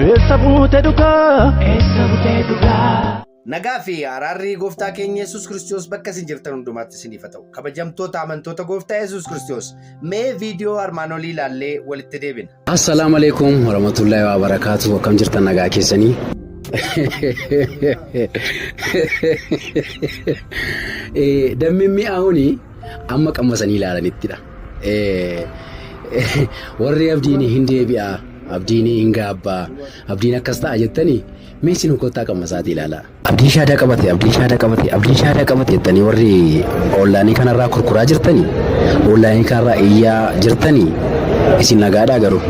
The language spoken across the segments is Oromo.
Eessa buute dhugaa? Eessa buutee dhugaa? Nagaa fi araarri gooftaa keenya Yesuus Kiristoos bakka isin jirtan hundumaatti isiniif haa ta'u. Kabajamtoota amantoota gooftaa Yesuus Kiristoos, mee viidiyoo armaan olii ilaallee walitti deebina. Assalaamu alaikum warahmatullahi wabarakatuh. Akkam jirtan nagaa keessanii? Dammi mi'aawuni amma qammasanii ilaalanittidha. Warri abdiin hin deebi'a, abdiin hin gaabbaa, abdiin akkas ta'a jettanii mee isin kottaa qammasaatii ilaalaa. Abdiin shaadaa qabate, abdiin shaadaa qabate, abdiin shaadaa qabate jettanii warri oonlaayinii kanarraa kurkuraa jirtanii, oonlaayinii kanarraa iyyaa jirtanii isin nagaadhaa garuu.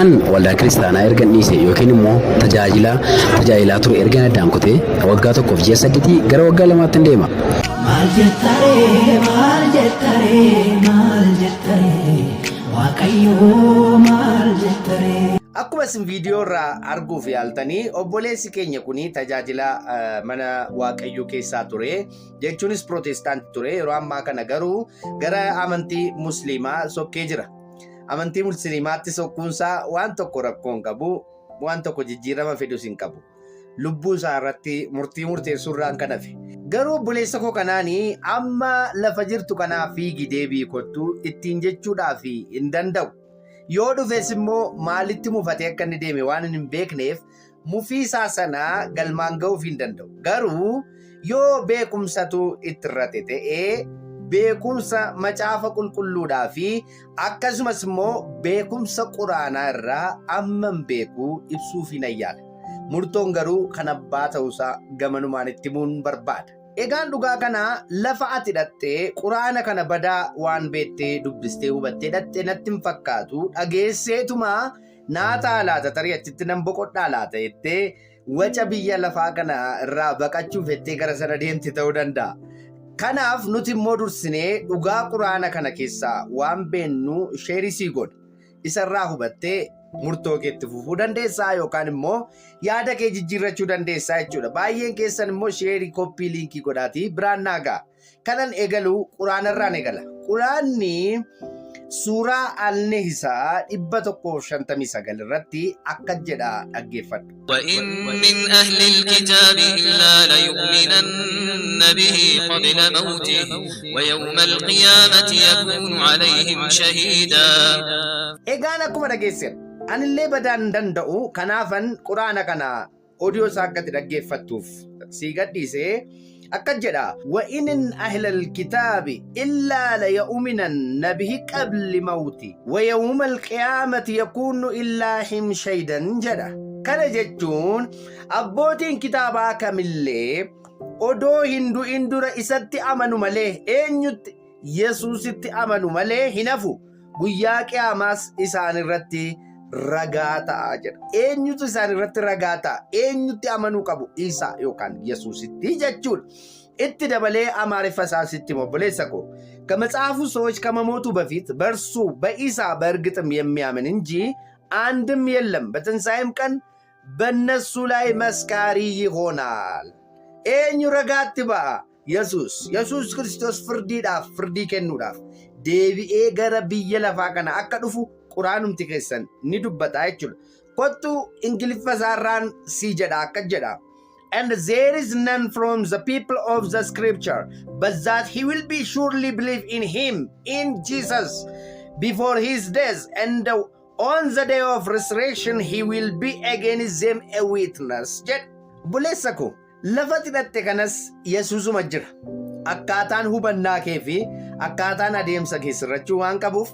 An waldaa kiristaanaa ergan dhiise yookiin immoo tajaajila tajaajilaa ture ergan addaan kutee waggaa tokkoof ji'a saddeetii gara waggaa lamaatti hin deema. Maal jettaree maal jettaree maal jettaree Waaqayyoo maal jettaree. Akkuma isin viidiyoo irraa arguuf yaaltanii obboleessi keenya kun tajaajila mana Waaqayyoo keessaa ture jechuunis pirootestaantii ture yeroo ammaa kana garuu gara amantii musliimaa sokkee jira. Amantii musliimaatti sokkuunsaa waan tokko rakkoo hin qabu waan tokko jijjiirama fidus hin qabu. Lubbuu isaa irratti murtii murteessuu irraan kan hafe. Garuu obboleessa koo kanaanii amma lafa jirtu kanaa fiigi deebii kottu ittiin jechuudhaaf hin danda'u. Yoo dhufes immoo maalitti mufatee akka inni deeme waan hin beekneef mufii isaa sana galmaan ga'uuf hin danda'u. Garuu yoo beekumsatu itti irrate ta'ee beekumsa macaafa qulqulluudhaa fi akkasumas immoo beekumsa quraanaa irraa amman beeku ibsuuf hin ayyaala. Murtoon garuu kan abbaa ta'uusaa gamanumaan itti himuun barbaada. Egaan dhugaa kana lafa ati dhaxxee quraana kana badaa waan beettee dubbistee hubattee dhaxxe natti hin fakkaatu dhageesseetuma naa ta'a laata tarii achitti nan boqodhaa laata jettee waca biyya lafaa kana irraa baqachuuf jettee gara sana deemte ta'uu danda'a. Kanaaf nuti immoo dursinee dhugaa quraana kana keessaa waan beennu sheerii sii goona. Isarraa hubattee murtoo keetti fufuu dandeessaa yookaan immoo yaada kee jijjiirrachuu dandeessaa jechuudha. Baay'een keessan immoo sheerii koppii liinkii godhaatii biraan naa ga'a. Kanan eegalu quraanarraan eegala. Quraanni suuraa Al-Nisaa 159 irratti akka jedha dhaggeeffadhu. وإن من أهل الكتاب إلا ليؤمنن به قبل موته ويوم القيامة يكون عليهم شهيدا. Egaan akkuma dhageessan anillee badaan hin danda'u kanaafan quraana kana odiyoo isaa akkatti dhaggeeffattuuf sii gadhiise akkas jedha wa inin ahlal kitaabi illaa layu'minanna bihi qabli mawti wa yawmal qiyaamati yakuunu illaa him shaydan jedha. Kana jechuun abbootiin kitaabaa kamillee odoo hin du'in dura isatti amanu malee eenyutti Yesuusitti amanu malee hin hafu. Guyyaa qiyaamaas isaan irratti ragaa ta'a jedha. Eenyutu isaan irratti ragaa ta'a? Eenyutti amanuu qabu? Isaa yookaan Yesuusitti jechuudha. Itti dabalee Amaariffa isaa sitti hima obboleessa koo. ከመጽሐፉ ሰዎች ከመሞቱ በፊት በእርሱ በኢሳ በእርግጥም የሚያምን እንጂ አንድም የለም፣ በትንሣኤም ቀን በእነሱ ላይ መስካሪ ይሆናል። Eenyu ragaatti ba'a? Yesuus. Yesuus Kiristoos firdiidhaaf firdii kennuudhaaf deebi'ee gara biyya lafaa kana akka dhufu quraanumti keessan ni dubbata jechuudha. Kottu Ingiliffa isaarraan sii jedha akka jedha. And there is none from the people of the scripture, but that he will be surely believe in him, in Jesus, before his death, and on the day of resurrection he will be against them a witness. Jedha. Obboleessa koo lafa hidhatte kanas Yesuusuma jira. Akkaataan hubannaa kee fi akkaataan adeemsa kee sirrachuu waan qabuuf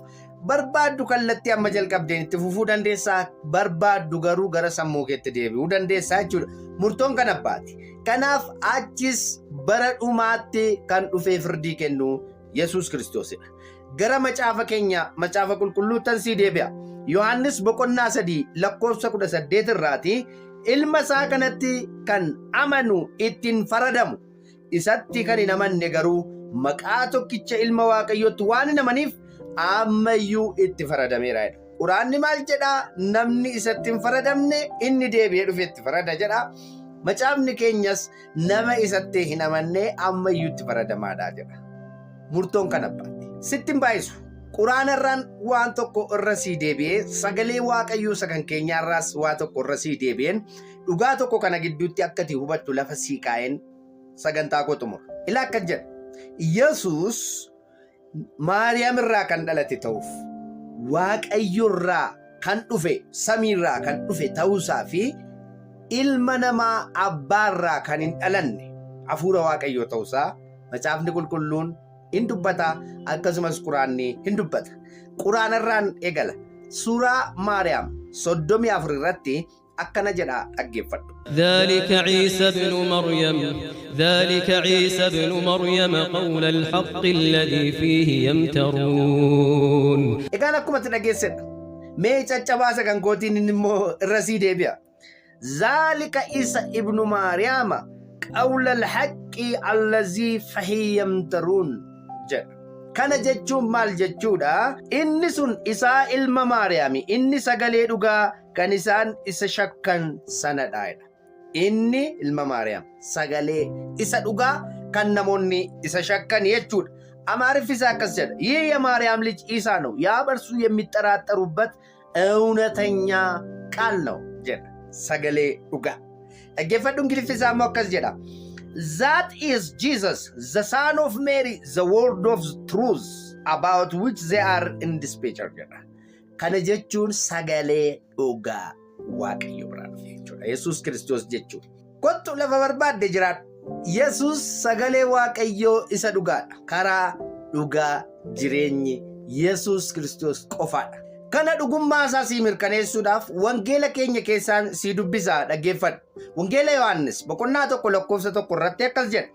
barbaaddu kallattii amma jalqabdeen itti fufuu dandeessaa barbaaddu garuu gara sammuu keetti deebi'uu dandeessaa jechuudha. Murtoon kan abbaati. Kanaaf achis bara dhumaatti kan dhufee firdii kennu Yesuus Kiristoosidha. Gara macaafa keenya macaafa qulqulluuttan sii deebi'a. Yohaannis boqonnaa 3 lakkoofsa 18 irraati ilma isaa kanatti kan amanu ittiin faradamu. Isatti kan hin amanne garuu maqaa tokkicha ilma Waaqayyootti waan hin amaniif ammayyuu itti faradameera jedha. Quraanni maal jedhaa? Namni isatti hin faradamne inni deebi'ee dhufee itti farada jedha. Macaafni keenyas nama isatti hin amanne ammayyuu itti faradamaadha jedha. Murtoon kan abbaatti. Sitti hin baay'isu. Quraanarraan waan tokko irra sii deebi'ee sagalee Waaqayyoo isa kan keenyaarraas waa tokko irra sii deebi'een dhugaa tokko kana gidduutti akka ati hubattu lafa sii kaa'een sagantaa koo xumura. Ilaa akkas jedha. Yesuus Maariyaam irraa kan dhalate ta'uuf Waaqayyo irraa kan dhufe samii irraa kan dhufe ta'uusaa fi ilma namaa abbaa irraa kan hin dhalanne hafuura Waaqayyoo ta'uusaa macaafni qulqulluun hin dubbata akkasumas quraanni hin dubbata. Quraanarraan eegala. Suuraa Maariyaam 34 irratti akkana jedha dhaggeeffadhu. ذلك عيسى ابن مريم ذلك عيسى ابن مريم قول الحق الذي فيه يمترون. Egaan akkuma itti dhageessedha. Mee caccabaasa kan kootiin inni immoo irra sii deebi'a. ذلك عيسى ابن مريم قول الحق الذي فيه يمترون jedha. Kana jechuun maal jechuudha? Inni sun isaa ilma Maariyaami. Inni sagalee dhugaa kan isaan isa shakkan sanadha jedha. Inni ilma Maariyaam sagalee isa dhugaa kan namoonni isa shakkan jechuudha. Amaariffi isaa akkas jedha. ይህ የማርያም ልጅ ኢሳ ነው፣ ያ በእርሱ የሚጠራጠሩበት እውነተኛ ቃል ነው jedha. Sagalee dhugaa. Dhaggeeffadhu Ingiliffi isaa immoo akkas jedha. That is Jesus, the son of Mary, the word of truth about which they are in dispute jedha. Kana jechuun sagalee dhugaa Waaqayyo biraa dhufe jechuudha. Yesuus Kiristoos jechuudha. Kottu lafa barbaadde jiraadhu. Yesuus sagalee Waaqayyoo isa dhugaadha. Karaa dhugaa jireenyi Yesuus Kiristoos qofaadha. Kana dhugummaa isaa sii mirkaneessuudhaaf wangeela keenya keessaan sii dubbisaa dhaggeeffadhu. Wangeela Yohaannis boqonnaa 1 lakkoofsa 1 irratti akkas jedha.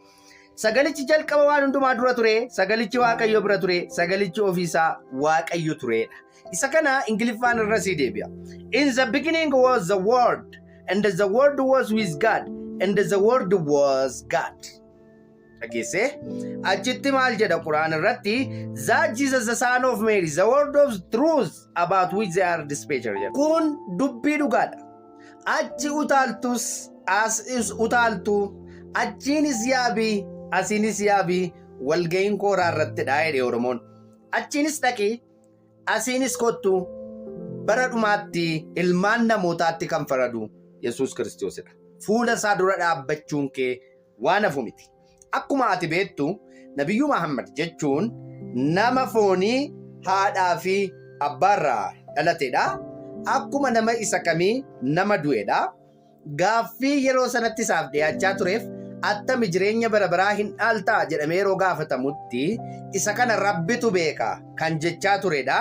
Sagalichi jalqaba waan hundumaa dura ture, sagalichi Waaqayyo bira ture, sagalichi ofiisaa Waaqayyo turedha. Isa kana Ingiliffaan irra sii deebi'a. In the beginning was the word, and the word was with God, and the word was God. Dhageessee achitti maal jedha Quraan irratti? That Jesus, the son of Mary, the word of truth about which they are dispatched jedha. Kun dubbii dhugaadha. Achi utaaltus as utaaltu achiinis yaabii asiinis yaabii walga'iin kooraa irrattidha jedhe Oromoon. Achiinis dhaqi asiinis kottu bara dhumaatti ilmaan namootaatti kan faradu Yesuus Kiristoosidha. Fuula isaa dura dhaabbachuun kee waan hafu miti. Akkuma ati beektu Nabiyyuu Muhammad jechuun nama foonii haadhaa fi abbaarraa dhalatedha. Akkuma nama isa kamii nama du'edha. Gaaffii yeroo sanatti isaaf dhiyaachaa tureef attami jireenya bara baraa hin dhaaltaa jedhamee yeroo gaafatamutti isa kana Rabbitu beeka kan jechaa turedha.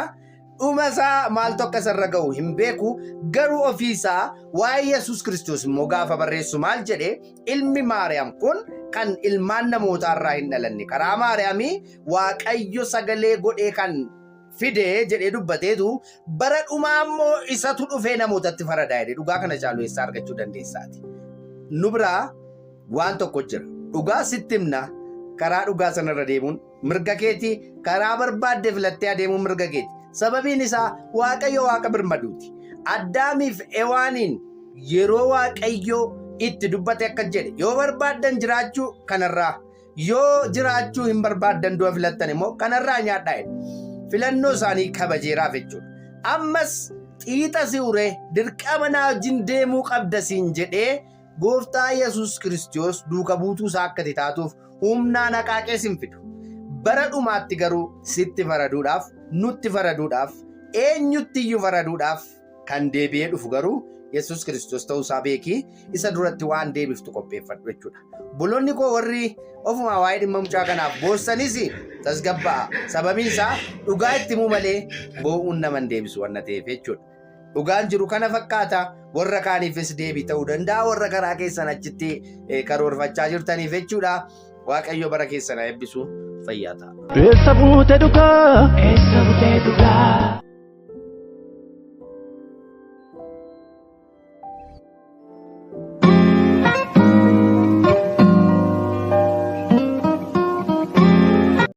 Dhuma isaa maaltu akka isarra ga'u hin beeku garuu ofiisaa waa'ee Yesuus Kiristoos immoo gaafa barreessu maal jedhe? Ilmi Maariyaam kun kan ilmaan namootaarraa hin dhalanne karaa Maariyaamii Waaqayyo sagalee godhee kan fide jedhee dubbateetu bara dhumaa immoo isatu dhufee namootatti faradaa jedhe. Dhugaa kana caalu eessaa argachuu dandeessaati? Nu biraa waan tokko jira. Dhugaa sitti himna, karaa dhugaa sanarra deemuun mirga keeti, karaa barbaadde filattee adeemuun mirga keeti. Sababiin isaa Waaqayyo Waaqa birmaduuti. Addaamiif Ewaaniin yeroo Waaqayyo itti dubbate akka jedhe yoo barbaaddan jiraachuu kanarraa yoo jiraachuu hin barbaaddan du'a filattan immoo kanarraa nyaadhaa jedhe. Filannoo isaanii kabajeeraaf jechuudha. Ammas xiixa si uree dirqama naa wajjin deemuu qabda siin jedhee gooftaa Yesuus Kiristoos duuka buutuu isaa akka ati taatuuf humnaan haqaaqee sin fidu. Bara dhumaatti garuu sitti faraduudhaaf, nutti faraduudhaaf, eenyutti iyyuu faraduudhaaf kan deebi'ee dhufu garuu Yesuus Kiristoos ta'uusaa beekii isa duratti waan deebiftu qopheeffadhu jechuudha. Bolonni koo warri ofumaa waa'ee dhimma mucaa kanaaf boossanis tasgabba'a. Sababiin isaa dhugaa itti himuu malee boo'uun nama hin deebisu waan ta'eef jechuudha. Dhugaan jiru kana fakkaata. Warra kaaniifis deebii ta'uu danda'a. Warra karaa keessan achitti karoorfachaa jirtaniif jechuudha. Waaqayyo bara keessan haa eebbisu, fayyaa ta'a. Eessa buute dhugaa? Eessa buute dhugaa?